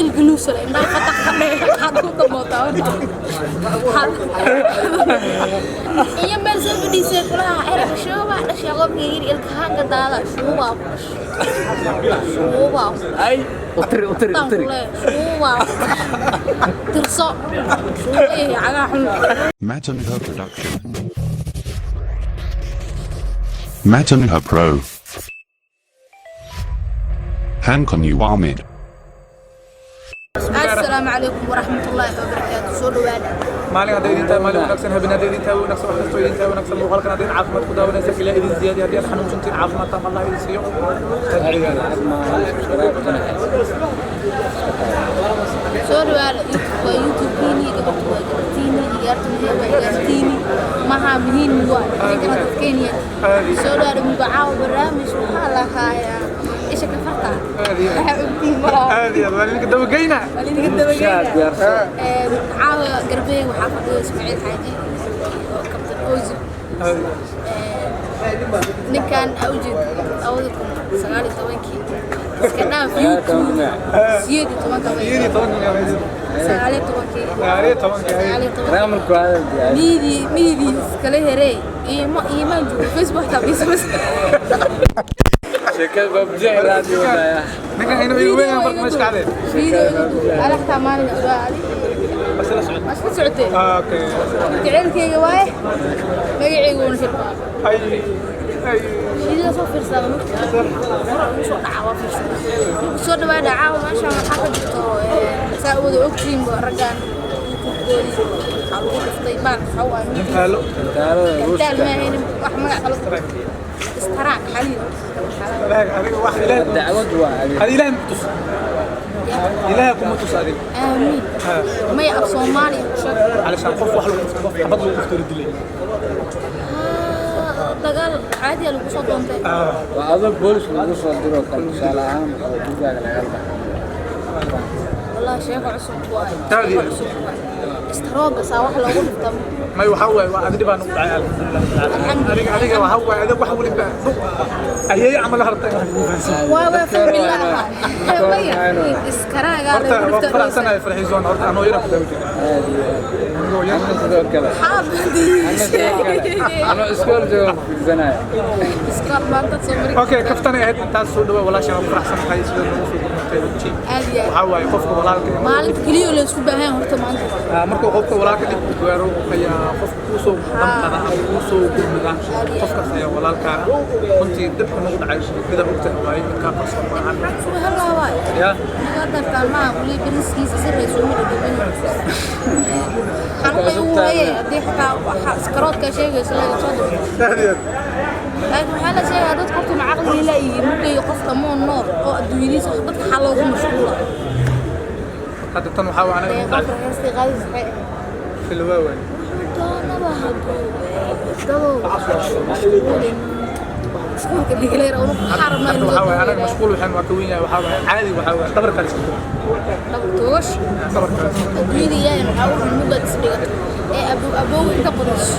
Ilgaluusale indhaha fataq qadhe waxaad ku damootaa horta. Iyo meel soo fadhiisay kulaha erayga shuubaa dhashay, qofkii yiri ilkahaanka daada shuubaa ku dhashay, shuubaa ku Ay, utiri utiri utiri. Shuubaa ku dhashay, tirso shuuba iyo cagaha xun. Matanha Production. Matanha Pro. Hankon Ahmed. Assalaamu calaykum waraxmatullaahi wabarakaatu, soo dhawaada. Maalin hadday idin tahay maalin wanaagsan, habeen hadday idin tahay wanaagsan, wax kastoo idin tahay wanaagsan. Muuqaalkan hadday caafimaad ku daawanaysa, Ilaah idin ziyaadiyo. Haddii aad xanuunsantiin, caafimaad taam Allah idin siiyo. Soo dhawaada. YouTube waa YouTube-kiini, gabartu waa gabartiini, igaartu maxay waa igaartiini, maha muhiim waa idinkana dadkeeniya. Soo dhawaada. Mugacaawo barnaamij waxaa la haayaa isha ka farta, waxaa ogtiin malaha. Aad iyo aad waa idinka dabageyna. Waa idinka dabageyna. Caawa garbeey waxaa fadhiyo Ismaaciil Xaaji oo Kabtan Ozil. Ninkan aa ujeed 2019-kii iska dhaaf YouTube 18-ka bay 19-kii. 19-kii. 19-kii. Barnaamijku hadal diyaar. Miidii miidii iskala herey iima iimaan joogo Facebook xitaa biismas. Sheekada babjay raadiyo wadaya. Ninkan inuu igu weyn marka meesha kacdeen. Video iga duub ala xitaa maalin ogaa adi waa isla socotee. Okay. Jaceylkeyga waaye, magaceyga uuna shirba. Ay ay. Shiidada soo fiirsada mugta hore ugu soo dhaca waa fiirsada. Marka soo dhawaada. Caawa meeshaan waxaa ka jirto, saa wada ogtihiin ba, raggan YouTube-koodii waxaa lagu dhuftay baal waxa waaye Gantaalo. Gantaalada gantaal Ruushka. Maahayn wax magac kale, istaraak xaliil. Adiga wax Ilaah Dacwad waa adiga. Adiga Ilaah ma tus, Ilaah kuma tus adiga. Aamiin. Maya, af Soomaaliya ku sheeg. علشان qof wax lagu dhufto, qof xabad lagu dhufto la dilay. Dagaal caadi ah lagu soo doontay. Waa adoo boolis lagu soo diro kale, tusaale ahaan, oo gurigaaga lagala baxo. Wallahi sheeko cusub waay. Caadi Sheeko ah. cusub waay, istrooga saa wax loogu dhufta. May, waxaa waaye waa adiga baa nagu dhacay, alxamdulilah. Adiga waxaa waaye adiga wax waliba ayay camal harta in wax lagu fahansiiyo. Waa fahmi lahaa, maya, iskaraagaa Horta lagu waa dhufta. Faraxsanahay farxiisoon, horta anoo yara ku daawo jiray. Aad iyo aad. Anigoo yar. Anna sidoo kale. Anna sidoo kale. Anoo iskool jooga ku fiirsanaya. Iskool maanta soo mari. Okay, kaftanay ahayd intaas. Soo dhawaa walaashaan, waan faraxsanahay sida noogu soo gurmatay runtii. Aad iyo aad. Waxaa waaye qofka walaalka Maalinta keliya oo la isku baahan yahay horta maanta. Markuu qofka walaalka dhib ku gaaro ayaa qofka kuu soo damqada ama kuu soo gurmada, qofkaas ayaa walaalkaa runtii. Dhibka nagu dhacay mida ogtahay waaye, midkaa qarsoon maahan. Maxaa kusoo helaa waay? Ya. Aniga dartaan maaha weli bariskiisa si raysuuma dhadhamin xanuunay ugu haye haddii xitaa waxa iskaroodkaa sheegaysa laga soo dabo. Aad iyo aad. Laakiin waxaa la sheegaa dadka horta ma caqligii laayihiin mugay qofka moo nool oo adduunyadiisa dadka xaa loogu mashquula. Hadda tan waxaa waa anaga Ee nagu dhacay. Qofka heestay qaadis waxay ahayd Filwaa waaye. Doonaba hadduu dadow mashquulin mashquulka dhigaleer oo xaarabna. Hadda waxaa waaye anaga mashquul waxaan waa ka wen yahay, waxaa waaye caadi, waxaa waaye dhabarkaa iska tuur. Dhabar toogash. Dhabarkaa iska tuur. Adduunyada ilaahay waxaa u xun mugaad is dhigato ee abow abow inta badiso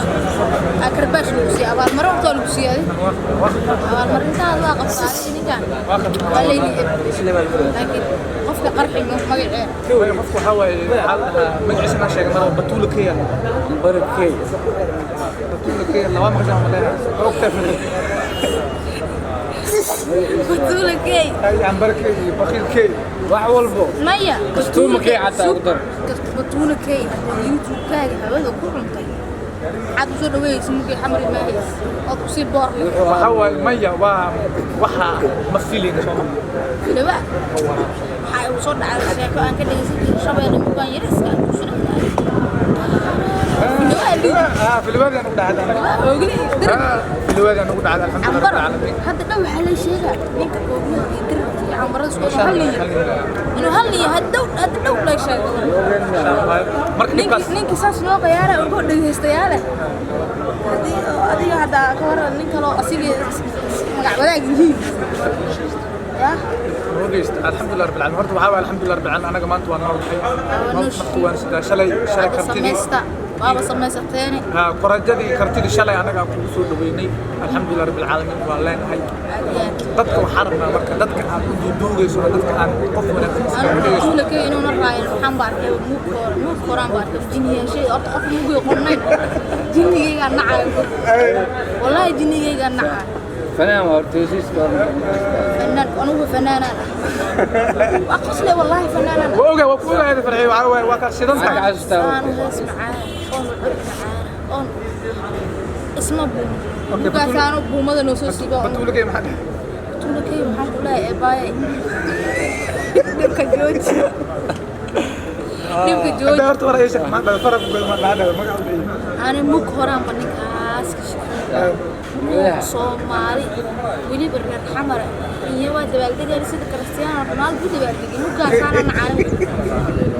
aa karbaash lagu siiya, abaalmarin horta waa lagu siiya adi. Abaalmarintaada waa qabtaa adiga, ninkan waa layni eb, laakiin qofka qarxi magacee. Waaye qofka waxaa waaye waxaa la dhahaa magaciisa inaan sheegay mara Batuula Kenya. Barakey. Batuula Kenya laba maqashaan ma leeyahay ogtahay. Batuula Key. Ay Cambar Key iyo Bakiil Key. Wax walbo. Maya. Kastuuma Key xataa ugu dar. Batuula Key hadda YouTube-kaaga hawada ku cuntay, maxaad usoo dhaweeyeysa mugii xamri maahays ood usii boor leh? Waxaa waaye maya, waa waxa ma filin soo ma. Filawa waxaa igu soo dhacay sheeko aan ka dhegeysan jiray Shabeelle mugaan yariska aan ku soo. Filiwaadii ugu dhacday anaga. Ogle dirib. Filiwaadii ugu dhacday, alxamdulilah Cambaro rabbil caalamiin. Hadda dhow waxaa la sheegaa ninka ooglaha iyo diribka iyo cambarada isku inuu hal yahay, inuu hal yahay hadhow, hadda dhow la sheego. Marka dhibkaas ninkii saas loo qiyaara ugu dhegeystayaale haddii oo adiga hadda ka waran nin kaloo asigii magac wadaag yihiin ya. Noo geysta, alxamdulilah rabbil caalamiin. Horta waxaa waaye alxamdulilah rabbil caalamiin, anaga maanta waa nool nahay. Naftu waan sidaa shalay shalay waaba kartidii samaysta, waaba samaysateene. Ha, korajadii kartidii shalay anaga aan kugu soo dhaweynay, alxamdulilah rabbil caalamiin waan leenahay. Aad iyo aad. Dadka waxaa rabnaa marka dadka aad u duuduugayso oo dadka aad qof wanaagsan iskaga dhigayso. Tuula kay inuuna raacin, waxaan ba arkay muug koraan ba arkay jinniyaashay. Horta qof muugay qornayn, jinnigaygaa nacaayo, wallaahi jinnigaygaa nacaayo. Fanaan waa hortoosiiska. Fanaan, anugu fanaanaan ah, waa qosle, wallaahi fanaanaan ah. Waa ogaa, waa ku ogahay Farxi, waxaa waaye waa kaa shidan Maxaa ka tahay. xasuustaa? Saan hees macaan oon cod macaan oon isma buumo mugaasaano buumada noo soo siiba. Batuulakay maxaa dhahay? Batuulakay maxaan ku dhahay? Eebaaye, dhibka jooji, dhibka jooji. Hadda horta war ay sheeg, maxaa dhahay faraq ku maxaa dhahay magac u bixiyay? Ani mug horaanba ninkaas ka shaqeeya. Soomaali weliba reer Xamar iyo waa dabaaldegayna sida Cristiano Ronaldo u dabaaldegay. Mugaasaana nacaanin,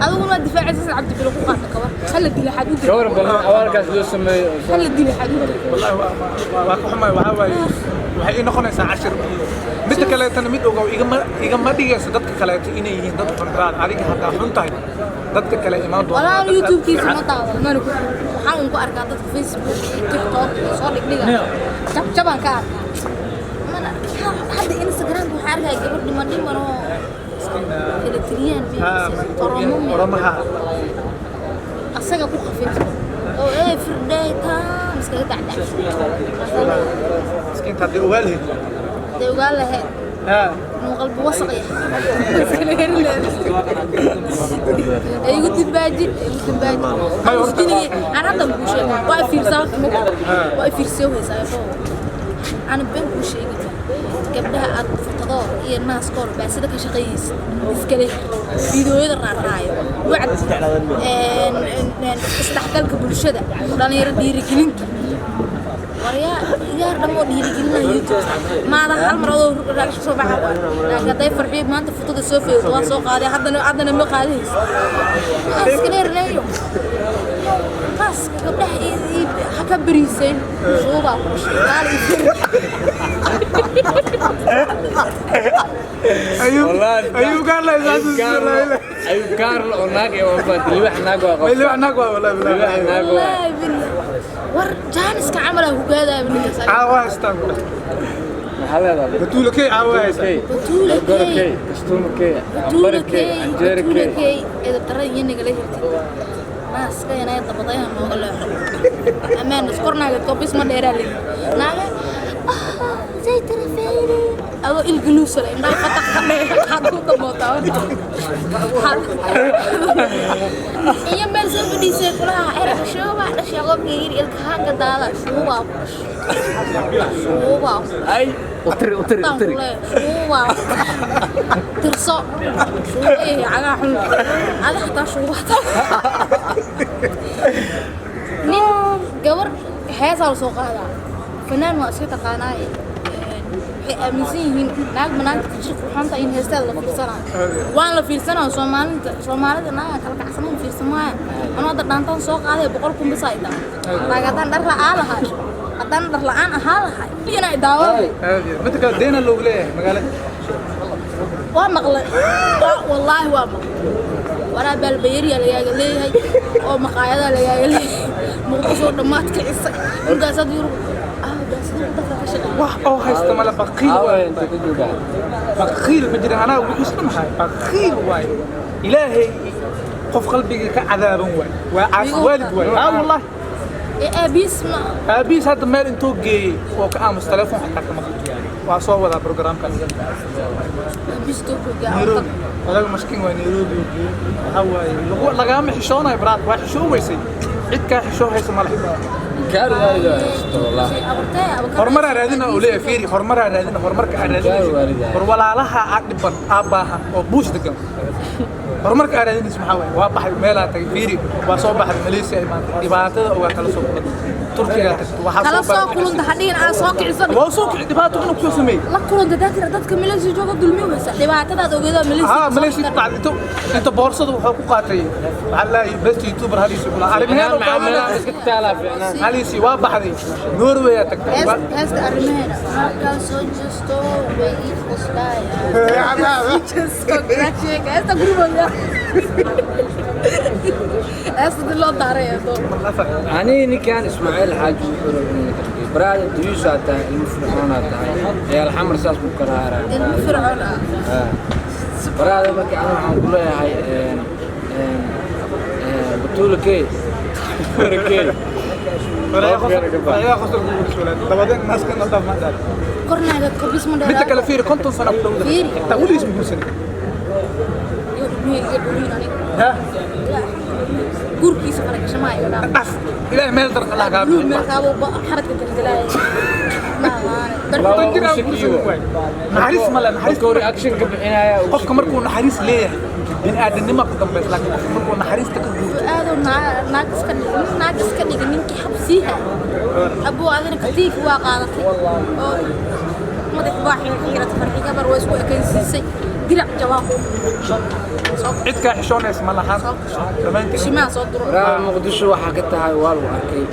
adiguna waa difaacaysa sida Cabdibilo ku qaata kabar hala dila xad u dil. Gawar badan abaalkaas loo sameeyo. Hala dila xad u dil. Wallahi waa ka xumahay, waxaa waaye waxay ii noqonaysaa cashir. Midda kaleetana mid ogow, igama dhigayso dadka kaleeto inay yihiin dad xunraad. Adiga haddaa xun tahay, dadka kale imaan doona. Walaa YouTube-kiisa ma daawado, mana ku waxaan un ku arkaa dadka Facebook iyo TikTok iyo soo dhigdhiga jabjabaan ka arkaa. Mana hadda Instagramka waxaan arkaya gabar dhiman dhiman oo Eritreyaan, Oromo. Oromaha. Asaga ku khafiifto oo ee firdhay taam iskaga dacdac. Miskiinta haddii ogaa lahayd. Dee ogaan lahayd inuu qalbi wasaq yahay, iskala heri lahayd. Ay igu dimbaajin, ay igu dimbaajin. Jinigii aan hadda kuu sheegay waa fiirsaa horta, ma waa fiirsoo haysaa ebo. Ana been kuu sheegi, gabdhaha aad futadooda iyo naaskooda baasida ka shaqeeyeysa iskale fiidooyada raaraayo, wacdi, isdhexgalka bulshada, dhalinyaro dhiirigelinta, waryaa igaar dhamoo dhiirigelinaya YouTube maada hal mar adoo raashin soo baxa waa. Laakiin hadday Farxiyo maanta futada soo feegato, waa soo qaaday, haddana ma qaadaysa. Waxaa iskala herneeyo naaska gabdhaha ha ka bariisayn, shuubaa ku dhashay gaali. Ayuu gaar la. Ayuu gaar oo naag ee waa faad libax, naag waa qof. Libax naag waa, wallahi billahi. Libax naag waa. Wallaahi billah, war jaaniska camal aa hugaadaya ninkaas. Caawa haystaan ku dheh. Maxaa leedahay? Batuulakay caawa haystaan. Batuula Gorokey, key. Kastuumakey, Batuula Cambarakey, key. Canjeerakey. Batuula key, edeb darada iyo nagala hirtid naaska inay dabadayaha nooga leexo amaan iskornaaga kobis ma dheeraa leeyi naaga zay tarafeyne adoo ilgaluusale indhaha fataq ka dheer waxaad ku damootaa horta iyo meel soo fadhiisay kulaha erka shuuba dhashay qofka yiri ilkahaanka daada shuubaa ku dhashay shuubaa ku. Ay, utiri utiri utiri. Shuuba tirso shuuba iyo cagaha xun ada xataa shuuba nin gabar heesaa la soo qaadaa, fanaan waa iska taqaanaaye. Waxay aaminsan yihiin naag manaagta jir qurxoonta in heestaada la fiirsanayo, waan la fiirsanaya. Soomaalinta Soomaalida naaga kala kacsanayn fiirsan maayo. Anuu hadda dhaantaan soo qaaday 100,000 bisa i daawa, laakiin haddaan dhar la'aan lahay, haddaan dhar la'aan ahaa lahay inay daawada. Midda kale deena loogu leeyahay magaalada. Waa maqlay, wallaahi waa maqlay, waraa baalbayariya lagaaga leeyahay oo maqaayadaa lagaaga leeyahay Muqdisho dhammaad kicisay markaasaad Yurub ah baasida dadka ka shaqeeya. Wax oo haysta male, baqiil Aawa waay. Inta ku joogaa. Baqiil ma jira, anaa wixiis dhan haay, baqiil waay. Ilaahay qof qalbiga ka cadaaban waay, waa caas waalid waay, aa wallahi. Ee aabiis ma? Aabihiis hadda meel intuu geeyey oo ka aamus, telefoon xataa kama qabto. Waa soo wadaa programkaas. Aabiis dogoga. Nairobi odaga maskiin waa, Nairobi uu geeyey. Waxaa waaye lagaama xishoonayo baraad, waa xishoo weysay, cid kaa xishoo haysa ma leh. Gaar waalid waa haysto wallahi. Horumaraa raadina oo leeyahay, fiiri, horumaraa raadina, horumarka aa raadinaysa war walaalaha aa dhiban aa baahan oo buush degan, horumarka aa raadinaysa maxaa waaye? Waa baxay, meelaa tagay, fiiri, waa soo baxday, Malaysia imaantay, dhibaatada ogaa kala soo kulantay, Turkigaa tagtay, waxaa kala soo soo kulunta hadhiin aa soo kicisan. Waa soo kici dhibaato inuu kusoo sameeyey. La kulunta dadka, dadka Malaysia jooga dulmi weysa, dhibaatadaad ogeedaa Malaysia. Haa, Malaysia ku dhacday, inta boorsada wuxuu ku qaatay waxaa la best YouTuber haliisi kula arrimaheen oo Macaamilada kale iska taalaa fiicnaan. Haliisi waa baxday, Norway aa tagtay. Heesta arrimaheena markaan soo jeesto way ii qoslaayaan. Heesta gurigooda. Heesta loo daaray eedo. Aniga ninkan Ismaaciil Xaaji wuxuu rabaa inuu ka baraada duyuusaa tahay, ilmo fircoonaa tahay, ciyaal xamar saas ku kala haraa. Ilmo fircoon ah. Baraada marka aniga waxaan ku leeyahay batuulakey barakey. Ayaa qosol kugu rasuulaan dabadeed naaska noo dhaaf ma dhaaf. Kornaaga kobis ma dheeraa. Midda kale fiiri, 50 sano ku dhowda. Fiiri. Xitaa weligiis ma guursanin. Iyo ilmihii iga dhulin aniga. Ha. Guurkiisa faragashamaa iga dhaaf. Dhaf ilaahay meel daran Allah kaa Blue bixiyo. Meel kaabo xaradka galgalaaya. Ma amaane. 50 jir aan guursanin waay, naxariis ma le, naxariis. Markuu reaction ka bixinaya. Qofka markuu naxariis leeyahay bini'aadanima ku dambaysa, laakiin qofka markuu naxariista ka guurto. Aadoo naag iska dhig, nin naag iska dhigi, ninkii xabsiiha abuu adina katiifi waa qaadatay oo madax baa xiratay, farxi gabar waa isku ekaysiisay dirac jawaab soo Cid kaa xishoonaysa ma lahan dhammaantiin. Shimaa soo duro. Baraada Muqdisho waxaa ka tahay waa lagu arkay.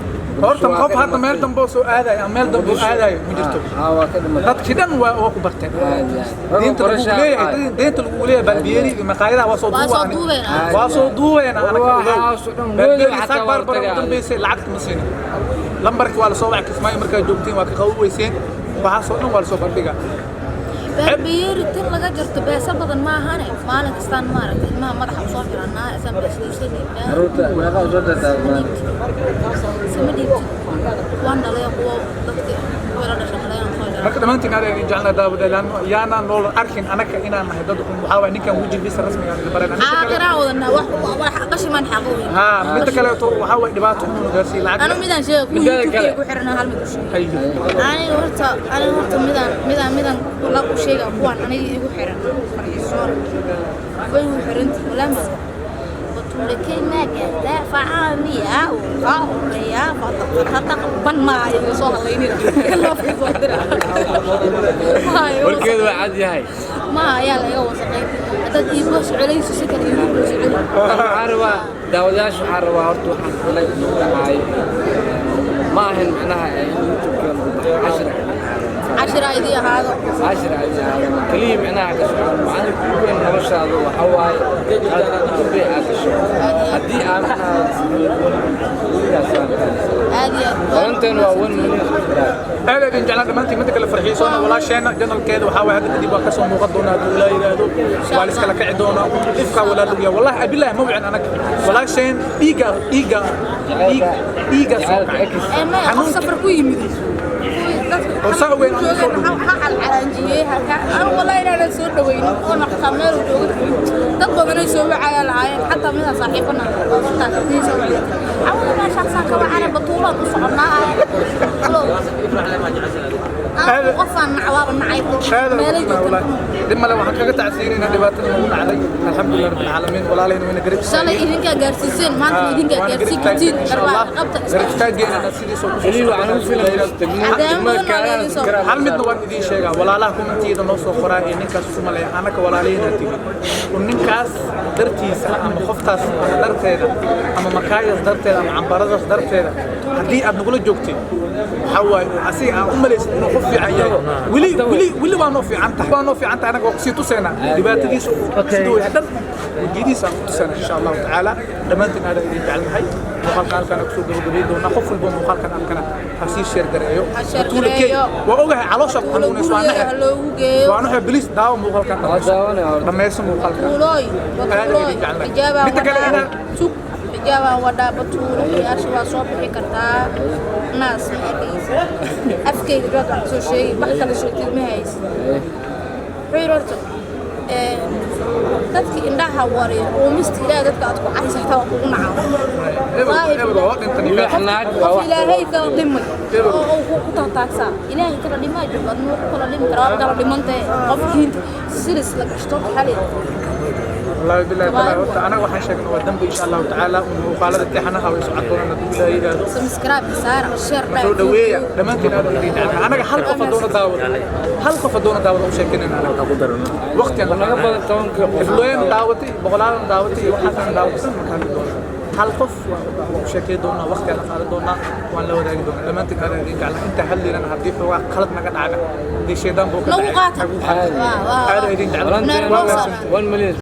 Horta qof hadda meel dambe oo soo aadayo ama meel dambe oo aadayo ma jirto. Haa, waa ka dhimatay. Dadkii dhan waa ku barteen. Aad iyo aad. Deynta lagu leeyahay, deynta lagu leeyahay balbiyeeri iyo maqaayadaha waa soo Waa soo duubayaan. duubayaan. Waa soo duubayaan anaga. Waxaas oo dhan balbiyeeri weyn xataa saak waa baar la tagaa. u dambeysay lacagta ma siinin. Lambarkii waa la soo wacay Kismaayo markaa joogtiin, waa ka qaban weyseen. Waxaasoo dhan waa la soo bandhigaa. Beerbeeri tin laga jarto beesa badan ma ahane, maalin kastaan maaragtay ilmaha madaxa usoo xirannaa isaan beesadiisa dhiibnaa. Caruurta meeqa usoo dirtaa maalin? Sama dhiibtid, waan dhalay, kuwa dadka kuwa la dhashay dhalayaan soo jaraa. Marka dhammaantiin aad ayaan jecelnahay daawadayaal, yaanaan nool arkin anaka inaan nahay dad xun. Waxaa waay ninkan wejigiisa rasmiga aan baran. Aakhiraan wadanaa wax wax qashimaan xaqooyin. Haa, midda kaleeto waxaa waay dhibaato inuu gaarsiiyo lacag. Anu midaan sheega kuwa Midaada YouTube kale. ku xiranaa hal mid u sheeg. Hayo. Aniga horta midaan la u sheega kuwaan aniga igu xiran farxisoon way igu xirantii walama batulakay maagaada facaamiya uu kaa horeeyaa fataqataqban maayo iga soo hadlaynina loofka soo dira maayo. Warkeedu waa cad yahay. Ma ayaa laga wasaqay haddaad iigu socolayso si kale iigu socoli. Waxaan rabaa daawadayaasha, waxaan rabaa horta waxaan xalay nagu dhacaayo ma ahan macnaha in YouTube-ka lagu baxo cashir. Cashira idii ahaado. Cashir ay ahaadaan kaliya macnaha ka socon macalinka ugu weyn noloshaada waxaa waaye aad ugu dambeeya aad gasho haddii aa macnaha weligaas. Aad iyo aad. Balanteen waa 1 million subscribe. Aad ayaan jeclaan dhammaantiin. Midda kale farxiisoona walaasheena janalkeeda waxaa waay hadda kadib waa kasoo muuqan doonaa hadduu ilaa yidhaahdo, waa la iskala kici doonaa ifkaa walaa lugiya. Wallahi abillahi ma wicin anaga walaasheen dhiigga dhiigga dhiigga soo kacay. Ee maya, qof safar ku yimid Oo saa ogeyn aan soo dhoweyn. Ha calcalaanjiyey halka anu wallahi inaanan soo dhaweynin oo naqtaa meel uu joogo dad badanay soo wacaya lahaayeen, xataa midaan saaxiibana hortaa kartii soo wacay cawada meeshaasaan ka wacana batuulaan u soconnaa. Anu qofaan nacwaaba nacay meelay joogtan. Dhib male, waxaan kaga tacsiinaynaa dhibaatada nagu dhacday. Alxamdulilah rabbil caalamiin, walaalahayna wayna garab. Shalay idinkaa gaarsiiseen, maanta idinkaa gaarsiin kartiin darbaa qabta. Garab istaageenana sidiisoo ku kaliya waxaan ugu filan Cadaan badan waa laydin soo Hal midna waan idiin sheegaa, walaalaha kumantiyada noo soo qoraa ee ninkaas isu maleeya annaka walaalahayna tihi un ninkaas dartiisa ama qoftaas ama darteeda ama makaayas darteeda ama cambaradaas darteeda haddii aad nagula joogtay, waxaa waaye oo asiga aan u malaysid inuu qof fiican yahay, weli weli weli waa noo fiican tahay, waa noo fiican tahay. Annaga waa kusii tusaynaa dhibaatadiisa siduu yahay dhan wejiyadiisa aan ku tusaynaa insha Allahu tacaala. Dhammaantiin aad idin jecelnahay. Muuqaalkan halkaan kusoo gabagabay doonaa. Qof walba muuqaalkan arkana ha sii share gareeyo. Ha share Batuula Key. gareeyo. Waa ogahay caloosha ku xanuunayso, waa gurigeeda naxay. Ha loogu geeyo. Waa naxay, bilis daawo muuqaalkan. Waa daawanaya horta. Dhammayso muuqaalkan. Batuulooy. Aad Batuulooy. idin jecelnahay. Xijaabaan Midda kale wadhaa inaa sug, xijaabaan wadhaa batuulo yaasha waa soo bixi kartaa. Naas ma arkaysa afkayga joog wax soo sheegi, wax kale sheegtid ma haysid. Wuxuu yidhi horta dadka indhaha wariya uumista Ilaahay dadka aad ku caysa xitaa waa kugu nacaa. Ebel waa dhintan. Libaax naag waa qof wax. Ilaahay kala dhimay oo uu ku taataagsaa Ilaahay kala dhimaa joogo, adna ku kala dhimi karaa, waa kala dhimantee qofkii silis la gashto xali. Wallahi billahi taala, horta anaga waxaan sheegnay waa dambi. Insha Allahu tacaala muuqaalada imtixaanaha way socon doonaan hadduu Ilaahay yidhaahdo. Subscribe saara, share. Soo dhaweeya dhammaantiin, aad idin jecelnahay. Anaga hal qof hadoona daawado, hal qof hadoona daawado u sheekinayna anaga waqtigan naga badan 10-kii qof. Iblooyin daawatay, boqolaalan daawatay iyo waxaasan daawatay markaan hadli doonaa hal qof waa u sheekay doonaa, waqtigaan la qaadan doonaa, waan la wadaagi doonaa. Dhammaantiin aad idin jecelnahay. Inta hadlaynana haddii xoogaa qalad naga dhacna, haddii shaydaan buu ka Nagu dhacay, qaata. nagu qaata. Waa, waa, Aad idin jecelnahay. Balanteen Waa waa 1 million.